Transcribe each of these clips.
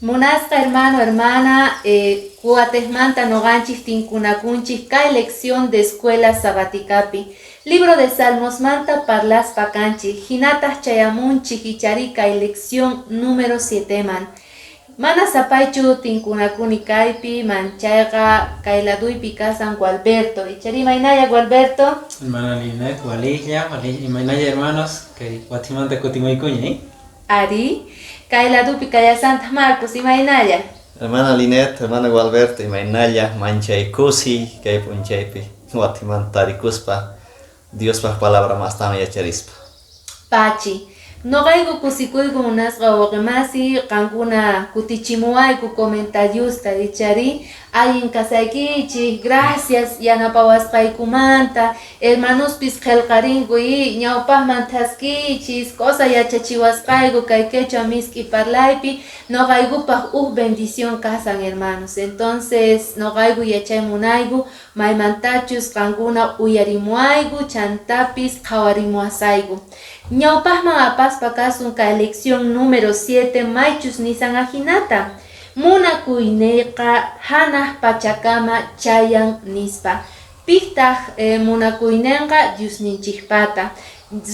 Munasqa hermano, hermana, watejmanta noqanchik tinkunakunchik kay lección de escuela sabaticapi. Libro de Salmosmanta parlaspa kanchik, hinataq chayamunchik ichari kay lección número 7 man. Mana sapaychu tinkunakuni kaypi, manchayqa kay laduypi kasan Gualberto. Ichari imaynalla Gualberto? Hermana Linet, walilla, walilla, imaynalla hermanos, kay watimanta kutimuykuña, eh? Ari, kay ladupi kallasantaq Marcos, imaynalla? Hermana Linet, hermano Gualberto, imaynalla, manchay kusi, kay p'unchaypi watimanta tarikuspa, Diospaq palabra mastawan yacharispa. Pachi. Noqayku kusikuyku munasqa wawqimasi, qankuna kutichimuwayku comentariosta, ichari allin kasaykichik, gracias yanapawasqaykumanta, hermanospis qillqarinku y ñawpaqman thaskichis, cosa yachachiwasqayku kay quechua misk'i parlaypi, noqaykupaq uj bendición kasan hermanos. Entonces, noqayku yachay munayku, maymantachus qankuna uyarimuwayku, chantapis qhawarimuwasayku. Ñawpaqman apaspa kasun kay lección número 7 maychus nisan ajinata. Munakuyniyqa hanaq pachakama chayan nispa. Piqtaq munakuyninqa Diosninchikpata.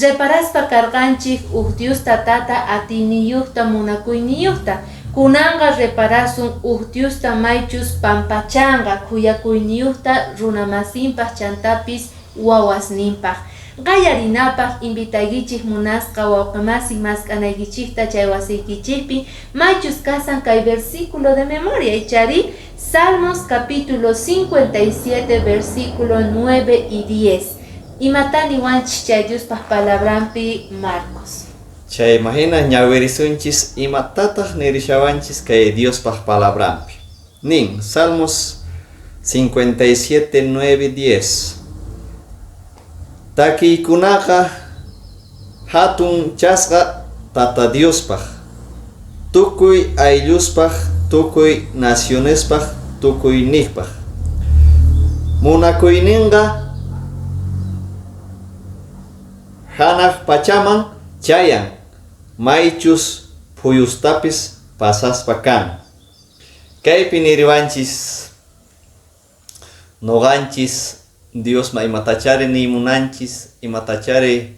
Reparaspa karqanchik uj Dios tatata atiyniyuqta munakuyniyuqta. Kunanqa reparasun uj Diosta maychus pampachanqa khuyakuyniyuqta runamasinpaq chantapis wawasninpaq. Qallarinapaq invitaykichik munasqa wawqimasi mask'anaykichikta chay wasiykichikpi maychus kasan kay versículo de memoria ichari Salmos capítulo 57 versículo 9 y 10. Imatani wanchis chay Diospaq palabranpi Marcos. Chay mahina ñawirisunchis imatataq nirishawanchis kay Diospaq palabranpi. Nin Salmos 57, 9, 10. Takiykunaqa hatun chasqa Tata Diospaq, tukuy aylluspaq, tukuy nacionespaq, tukuy niqpaq. Munakuyninqa hanaq pachaman chayan, maychus phuyustapis pasaspa kan. Kaypi niriwanchis noqanchis Diosma imatachari nimunanchis, imatachari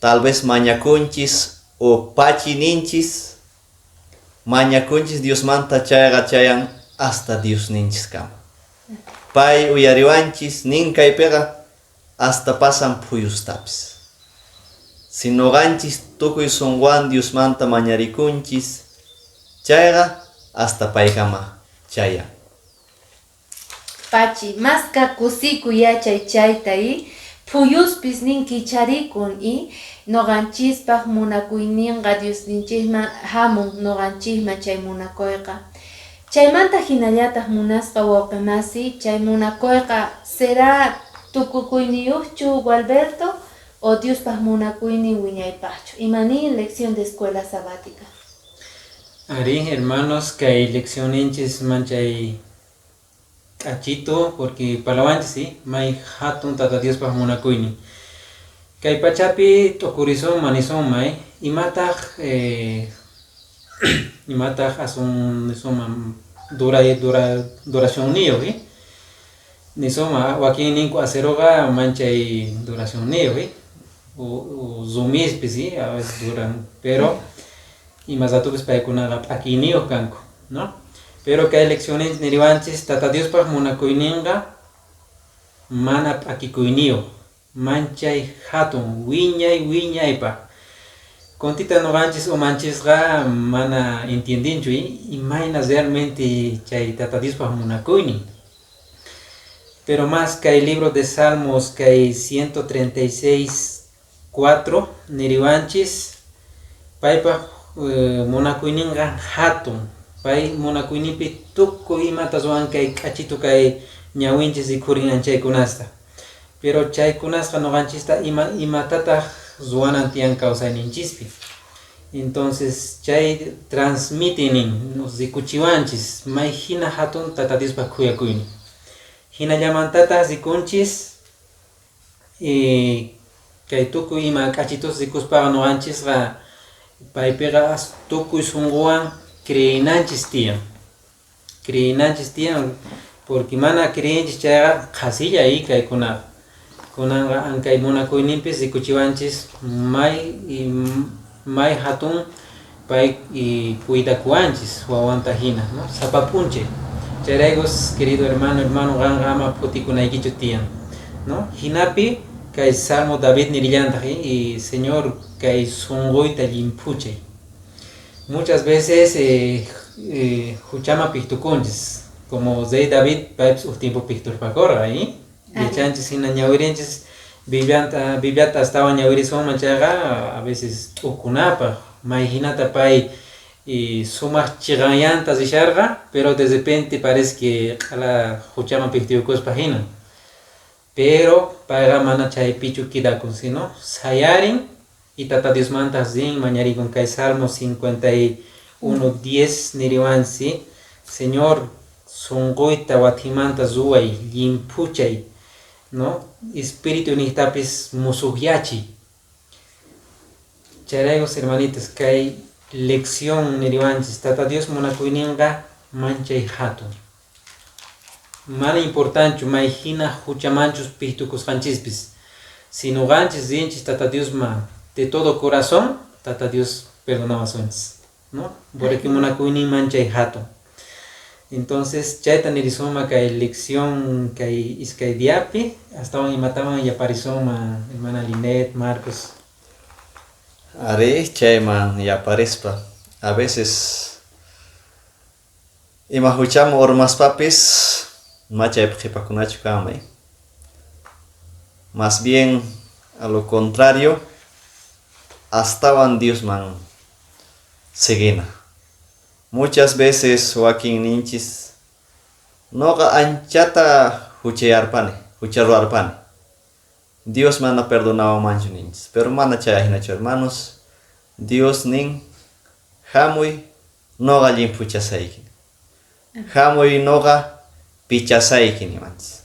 tal vez mañakunchis o pachininchis, mañakunchis Diosmanta chayqa chayan hasta Diosninchis kama. Pay uyariwanchis nin kaypiqa hasta pasan phuyustapis. Si noqanchis tukuy sunquwan Diosmanta mañarikunchis, chayqa hasta paykama chayan. Pachi, maska kusiku yachay chayta y phuyuspis nin kicharikun y noqanchispaq munakuyninqa Diosninchikman hamun noqanchikman chay munakuyqa. Chaymanta hinallataq munasqa wawqimasi, chay munakuyqa será tukukuyniyuqchu Gualberto o Diospaq munakuynin wiñaypaqchu. Imanin lección de escuela sabática. Ari, hermanos, kay leccioninchis manchay k'achito, porque palawanchis, sí, may hatun Tata Diospaq munakuynin. Kay pachapi t'ukurisun manisun may imataq imataq asun nisuma duracionniyuq, eh? Nisuma wakin ninku aceroqa manchay duracionniyuq, eh? O rumispis, sí, a veces duran, pero imasatupis paykunaqa p'akiyniyuq kanku, ¿no? Pero kay lecciones niriwanchis Tata Diospaq munakuyninqa mana p'akikuyniyuq, manchay hatun, wiñay wiñaypaq. Kontita noqanchis umanchisqa mana entiendinchu, imayna realmente chay Tata Diospaq munakuynin. Pero más kay libro de Salmos kay 136, 4 niriwanchis paypaq munakuyninqa hatun. Pay munakuyninpi tukuy imata ruwan kay k'achitu kay ñawinchis rikhurin anchaykunasta. Pero chaykunasqa noqanchista imatataq ruwanan tiyan kawsayninchispi. Entonces chay transmitinin nos rikuchiwanchis may hina hatun Tata Diospaq khuyakuynin. Hinallamantataq rikunchis kay tukuy ima k'achitus rikuspaqa noqanchisqa paypiqa tukuy sunquwan Creenanchis tiyan. Creenanchis tiyan porque mana creenchis chayqa qhasilla ahí kaykunaqa. Kunanqa ankay munakuyninpis rikuchiwanchis may may hatun pay y cuidakuwanchis wawanta hina, ¿no? Sapa p'unchay. Chayrayku, querido hermano, hermano, qanqa ama phutikunaykichu tiyan, ¿no? Hinapi kay Salmo David nirillantaq y Señor kay sunquyta llimphuchay. Muchas veces huchama pictukunchis, como rey David paypis uj tiempo picturpakurqa, ¿eh? Yachanchis hina ñawirinchis Bibliata, Bibliata astawan ñawirisunman chayqa a veces t'ukunapaq may hinata pay y sumaq chiqanyanta risharqa, pero de repente parece que q'ala huchaman piktuyukuspa hina. Pero payqa mana chaypichu quedakun, sino sayarin y Tata Diosmanta rin mañarikun kay Salmo 51:10 niriwansi, Señor, sunquyta watimanta ruway, llimphuchay, ¿no? Espíritu niqtapis musuqyachiy. Chayrayku, hermanitos, kay lección niriwanchis, Tata Dios munakuyninqa manchay hatun. Mana importanchu may hina huchamanchus pihtukusqanchispis, sino qanchis rinchis Tata Diosman de todo corazón, Tata Dios perdonawasunchis, ¿no? Porque munakuynin manchay hatun. Entonces, chayta nirisuma kay lección kay iskay diapi, astawan imatawan yaparisuma, hermana Linet, Marcos. Ari, chayman yaparispa. A veces ima huchaman urmaspapis machaypi qhipakunachu kanman. Más bien, a lo contrario, astawan Diosman seguina. Muchas veces wakin ninchis noqa anchata huchayarpani, hucharuarpani. Dios mana perdonawamanchu ninchis, pero mana chay hinachu, hermanos. Dios nin hamuy noqa llimphuchasayki. Hamuy noqa pichasayki niwanchis.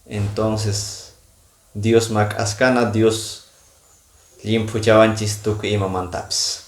Entonces, Dios mak'askana, Dios llimphuchawanchis tukuy imamantapis.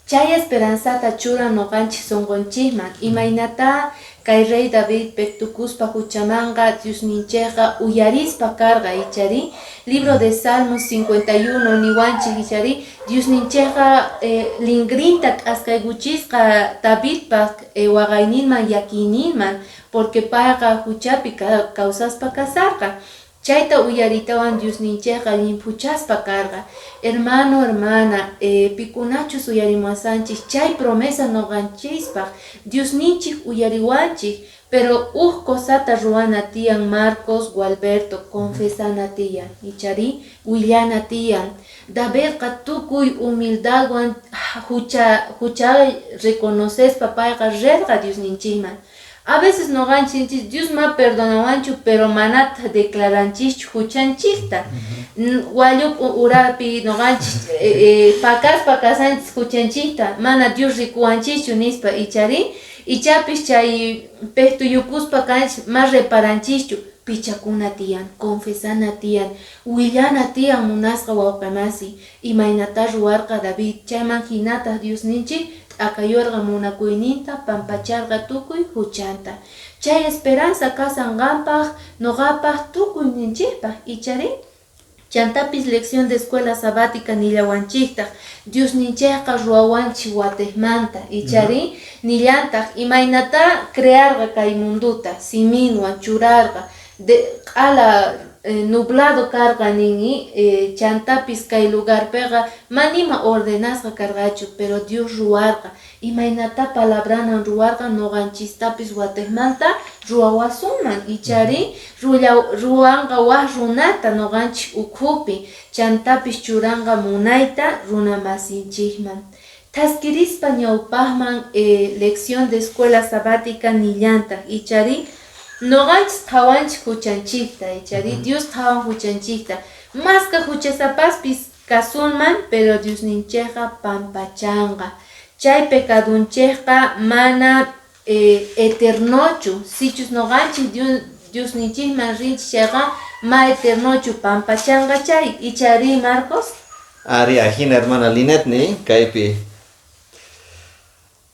Chay esperanzata churan noqanchis sunqunchikman, imaynata kay rey David pektukuspa huchamanqa Diosninchikqa uyarispa karqa ichari. Libro de Salmos 51 niwanchik ichari, Diosninchikqa lingrinta k'askaykuchisqa Davidpaq waqayninman llakiyninman, porque payqa huchapi kawsaspa kasarqa. Chayta uyaritawan Diosninchikqa llimphuchaspa karqa. Hermano, hermana, pikunachus uyarimuwasanchik chay promesa noqanchispaq Diosninchik uyariwanchik, pero uj cosata ruwana tiyan Marcos, Gualberto, confesana tiyan, ichari willana tiyan. Davidqa tukuy humildadwan hucha reconocespa payqa rirqa Diosninchikman. A veces noqanchis Dios ma perdonawanchu, pero manata declaranchischu huchanchikta. Wallup urapi noqanchis pakaspa kasanchis huchanchikta, mana Dios rikuwanchischu nispa ichari, ichapis chay pehtuyukuspa kanchis ma reparanchischu, pichakuna tiyan, confesana tiyan, willana tiyan munasqa wawqimasi, imaynata ruwarqa David, chayman hinataq Diosninchik t'akayurqa munakuyninta, pampacharqa tukuy huchanta. Chay esperanza kasan qanpaq, noqapaq, tukuyninchikpaq, ichari. Chantapis lección de escuela sabática nillawanchiktaq, Diosninchikqa ruwawanchik watejmanta, ichari, nillantaq imaynata crearqa kay munduta, siminwan churarqa, de q'ala nublado karqa nini, chantapis kay lugarpiqa manima ordenasqa karqachu, pero Dios ruwarqa, imaynata palabranan ruwarqa noqanchistapis watejmanta ruwawasunman, ichari ruwanqa waj runata noqanchik ukhupi, chantapis churanqa munayta runamasinchikman. Thaskirispa ñawpaqman lección de escuela sabática nillantaq, ichari noqanchis qhawanchik huchanchikta, ichari Dios qhawan huchanchikta, masqa huchasapaspis kasunman, pero Diosninchikqa pampachanqa. Chay pecadunchikqa mana eternochu, sichus noqanchik Diosninchikman rinchik chayqa ma eternochu pampachanqa chay, ichari Marcos. Ari, ajina hermana Linet ni kaypi.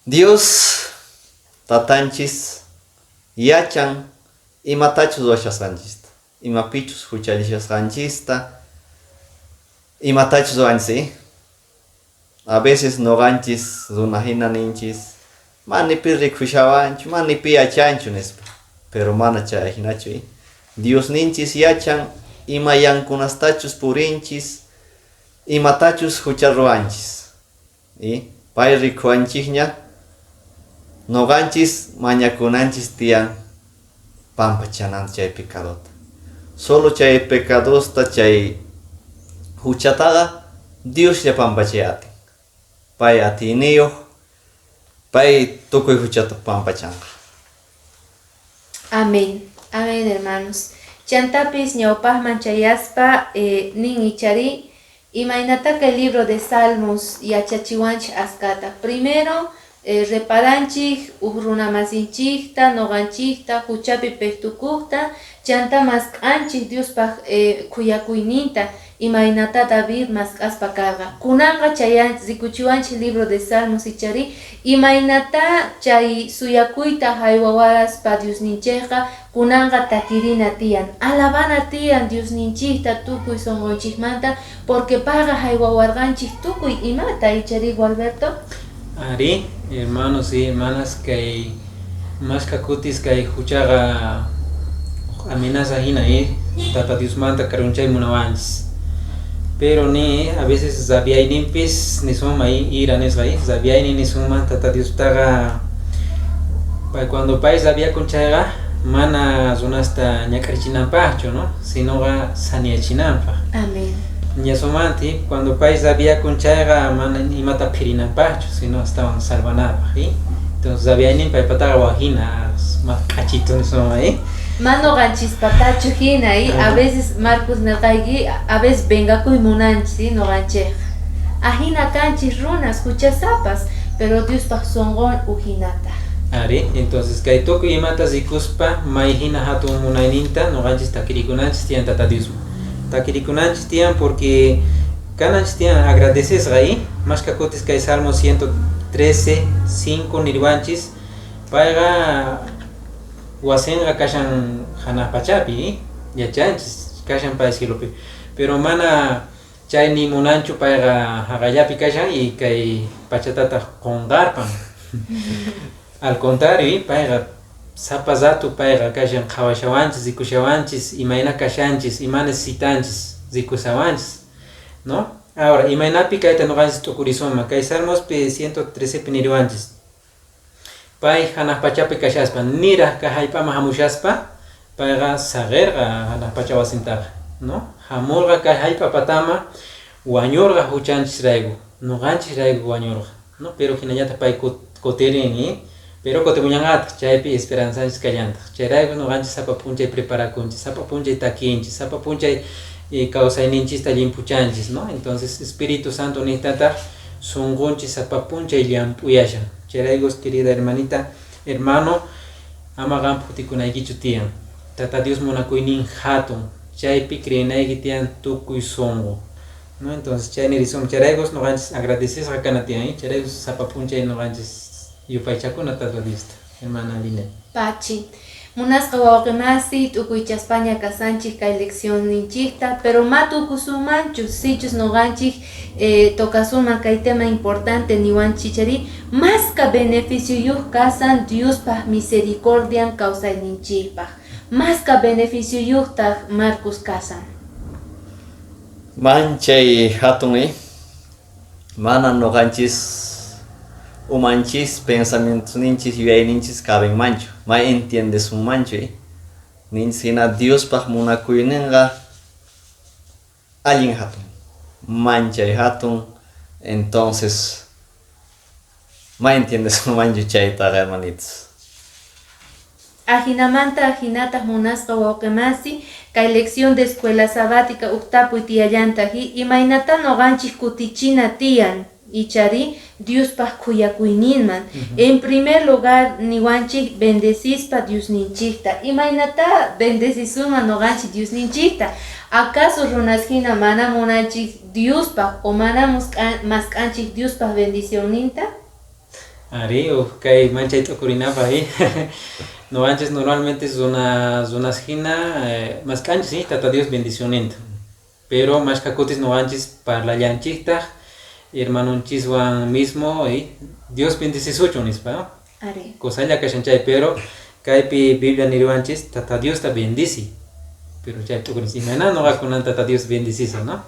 Dios tatanchis yachan imatachus ruwashasqanchista, imapichus huchallishasqanchista, imatachus ruwanchis. A veces noqanchis runa hina ninchis, manipi rikushawanchu, manipi yachanchu nispa, pero mana chay hinachu. Dios ninchis yachan ima yankunastachus purinchis, imatachus hucha ruwanchis. Pay rikuwanchikña, noqanchis mañakunanchis tiyan pampachanan chay pecadota. Solo chay pecadosta, chay huchataqa Dioslla pampachay atin. Pay atiniyuq, pay tukuy huchata pampachanqa. Amén. Amén, hermanos. Chantapis ñawpaqman chayaspa nin ichari, imaynataka el libro de Salmos yachachiwanchik askata. Primero, reparanchik uj runamasinchikta, noqanchikta, huchapi pejtukuqta, chanta mask'anchik Diospaq khuyakuyninta, imaynata David mask'aspa karqa. Kunanqa chayan rikuchiwanchik libro de Salmos ichari, imaynata chay suyakuyta haywawaspa Diosninchikqa kunanqa takirina tiyan, alabana tiyan Diosninchikta tukuy sunqunchikmanta, porque payqa haywawarqanchik tukuy imata, ichari Gualberto. Ari, hermanos y hermanas, kay mashka kutis kay huchaqa amenaza hina, Tata Diosmanta karunchay munawanchis. Pero ni a veces rabiayninpis nisuma ira nisqa, rabiaynin nisuma Tata Diostaqa, cuando pay rabiakun chayqa mana runasta ñak'arichinanpaqchu, ¿no? Sinoqa saniyachinanpaq. Amén. Ñasumanti, cuando pay rabiakun chayqa mana imata phirinanpaqchu, sino astawan salvanapaq, Entonces rabiaynin paypataqa wajina más k'achito nisuma, Mano qanchispatachu hina, A veces Marcos nirqayki, a veces vengakuy munanchis, noqanchikqa. Ajina kanchis runas huchasapas, pero Diospaq sunqun ujinata. Ari, entonces kay tukuy imata rikuspa may hina hatun munayninta noqanchis takirikunanchis tiyan Tata Diosman. Takirikunanchis tiyan porque kananchis tiyan agradecesqa, Mashka kutis kay Salmo 113, 5 nirwanchis, payqa wasinqa kashan hanaq pachapi, yachanchis kashan pay cielopi, pero mana chay ni munanchu payqa haqallapi kashan y kay pachatataq qunqarpan. Al contrario, payqa sapa rato payqa kashan qhawashawanchis, rikushawanchis, imayna kashanchis, ima necesitanchis, rikushawanchis, ¿no? Ahora, imaynapi kayta noqanchis t'ukurisuma, kay Salmospi 113 pi niriwanchis. Pay hanaq pachapi kashaspa, niraq kay hallp'aman hamushaspa, payqa saqirqa hanaq pacha wasintaqa, ¿no? Hamurqa kay hallp'a patama, wañurqa huchanchisrayku, noqanchisrayku wañurqa, ¿no? Pero hinallataq pay kutirin, Pero kutimuñanqataq, chaypi esperanzanchis kallantaq. Chayrayku noqanchis sapa p'unchay preparakunchis, sapa p'unchay takinchis, sapa p'unchay kawsayninchista llimpuchanchis, ¿no? Entonces Espíritu Santo niqtataq sunqunchis sapa p'unchay llamp'uyashan. Chayrayku, querida hermanita, hermano, ama qan phutikunaykichu tiyan. Tata Dios munakuynin hatun, chaypi creenayki tiyan tukuy sunqu, ¿no? Entonces chay nirisum, chayrayku noqanchis agradecesqa kana tiyan, chayrayku sapa p'unchay noqanchis yupaychakuna Tata Diosta, hermana Lina. Pachi. Munasqa wawqimasi t'ukuychaspaña kasanchik kay leccionninchikta, pero ma tukusunmanchu sichus noqanchik tocasuman kay tema importante niwanchichari, maska beneficioyuq kasan Diospaq misericordian kawsayninchikpaq. Maska beneficioyuqtaq Marcos kasan. Manchay hatun, Mana noqanchis umanchis pensamientos ninchis yuyayninchis caben manchu, ma entiendes un manchu, Ninchis hina Diospaq munakuyninqa allin hatun, manchay hatun, entonces ma entiendes un manchu chaytaqa, hermanitos. Ajinamanta ajinataq munasqa wawqimasi, kay lección de escuela sabática uqtapuy tiyallantaq, imaynata noqanchik kutichina tiyan, ichari Diospaq khuyakuyninman. En primer lugar niwanchik bendecispa Diosninchikta. Imaynata bendecisuman noqanchik Diosninchikta? ¿Acaso runas hina mana munanchik Diospaq o mana mask'anchik Diospaq bendicionninta? Ari, kay manchay t'ukurinapaq Noqanchis normalmente runas hina mask'anchis, sí, Tata Dios bendicionninta. Pero mashkha kutis noqanchis parlallanchiktaq hermanonchiswan mismo Dios bendecisuchun nispa, ¿no? Ari. Kusalla kashan chay, pero kaypi Biblia niriwanchis Tata Diosta bendici. Pero chay t'ukurinchis, imayna noqa kunan Tata Dios bendicisa, ¿no?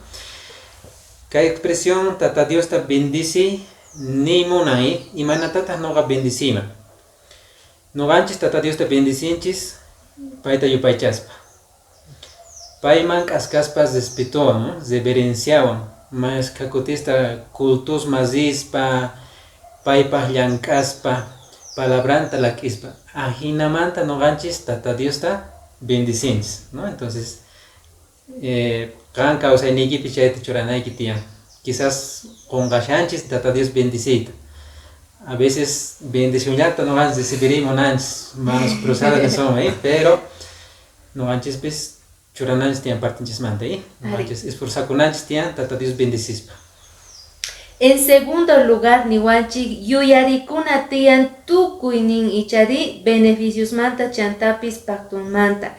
Kay expresión Tata Diosta bendici ni munan, imaynatataq noqa bendiciyman. Noqanchis Tata Diosta bendicinchis payta yupaychaspa. Payman k'askaspa respetowan, ¿no? Reverenciawan, mashkha kutista cultusman rispa, paypaq llank'aspa, palabranta lak'ispa. Ajinamanta noqanchis Tata Diosta bendicinchis, ¿no? Entonces, qan kawsayniykipi chayta churanayki tiyan. Quizás qunqashanchis Tata Dios bendiciyta. A veces bendicionllata noqanchis recibirimos manos cruzadas nisunman, pero noqanchispis churananchis tiyan partenchismanta, Noqanchis esforzakunanchis tiyan Tata Dios bendicispa. En segundo lugar, niwanchik yuyarikuna tiyan tukuynin ichari beneficiosmanta chantapis pactonmanta.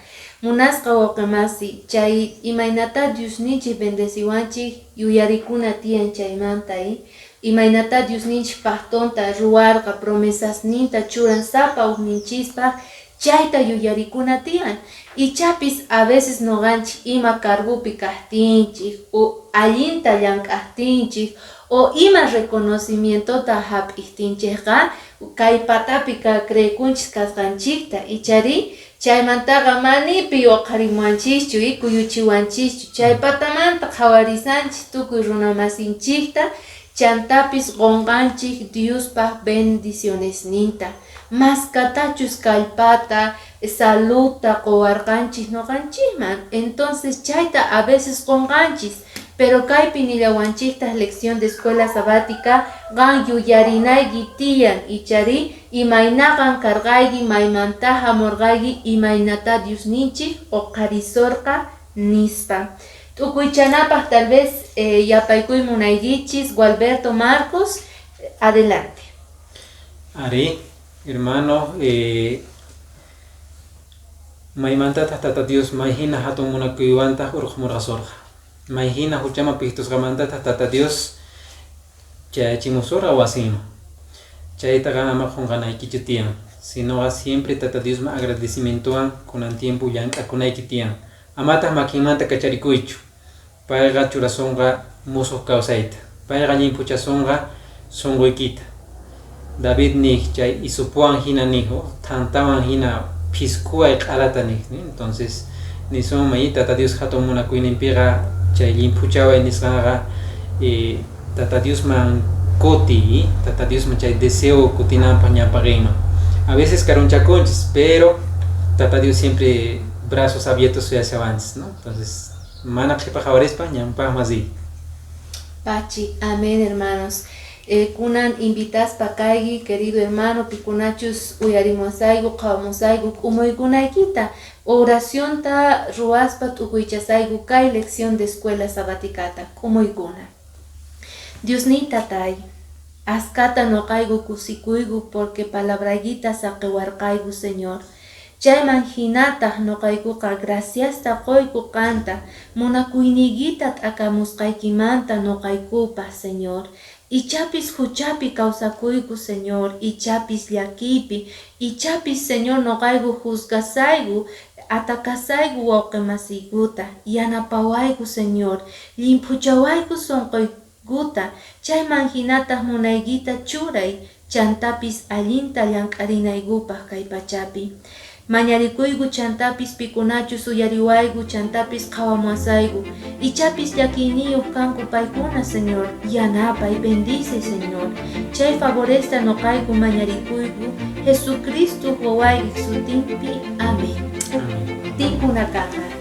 Munasqa wawqimasi, chay imaynata Diosninchik bendeciwanchik yuyarikuna tiyan chaymanta, Imaynata Diosninchik pactonta ruwarqa promesasninta churan sapa ujninchispaq, chayta yuyarikuna tiyan. Ichapis a veces noqanchik ima cargopi kaqtinchik o allinta llank'aqtinchik o ima reconocimientota hap'iqtinchikqa kay patapi creekunchis kasqanchikta ichari chaymantaqa manipi uqharimuwanchischu kuyuchiwanchischu chay patamanta qhawarisanchik tukuy runamasinchikta chantapis qunqanchik Diospaq bendicionesninta maskatachus kallpata saludta quwarqanchik noqanchikman. Entonces chayta a veces qunqanchis, pero kaypi nillawanchiktaq lección de escuela sabática qan yuyarinayki tiyan ichari imaynaqan karqayki maymanta hamurqayki imaynata Diosninchik uqharisurqa nispa. T'ukuychanapaq tal vez yapaykuy munaykichis Gualberto Marcos, adelante. Ari, hermano, maymantataq Tata Dios mayhina hatun munakuywantaq urqumurqasurqa. Mayhina huchaman p'iktusqamantataq Tata Dios chayachimusurqa wasinman. Chaytaqa ama qunqanaykichu tiyan. Sinoqa siempre Tata Diosman agradecimientowan kunan tiempo llank'akunayki tiyan. Amataq makinmanta kacharikuychu. Payqa churasunqa musuq kawsayta. Payqa llimphuchasunqa sunquykita. David nik chay isupuwan hina niq, thantawan hina phiskuway q'alata nik. Entonces nisunman Tata Dios hatun munakuyninpiqa chay llimphuchaway nisqanqa Tata Diosman kuti, Tata Diosman chay deseo kutinanpaq ñawpaqinman. A veces karunchakunchis, pero Tata Dios siempre brazos abiertos suyashawanchis, ¿no? Entonces, mana qhipa qhawarispa ñanpaqman riy. Pachi, amén, hermanos. Kunan invitaspa kayki, querido hermano, pikunachus uyarimusayku, qhawamusayku, k'umuykunaykita, oracionta ruwaspa t'ukuychasayku kay lección de escuela sabáticata, k'umuykuna. Diosniy tatay, askata noqayku kusikuyku porque palabraykita saqiwarqayku, Señor. Chayman hinataq noqaykuqa graciasta qoyku qanta, munakuyniykita t'akamusqaykimanta noqaykupaq, Señor. Ichapis huchapi kawsakuyku, Señor, ichapis llakiypi, ichapis, Señor, noqayku juzgasayku, atakasayku wawqimasiykuta, yanapawayku, Señor, llimphuchawayku sunquykuta, chayman hinataq munaykita churay, chantapis allinta llank'arinaykupaq kay pachapi. Mañarikuyku chantapis pikunachus uyariwayku chantapis qhawamuwasayku, ichapis llakiyniyuq kanku paykuna, Señor, yanapay, bendice, Señor. Chay favoresta noqayku mañarikuyku, Jesucristo wawaykiq sutinpi, amén. Amén. Tinkunakama.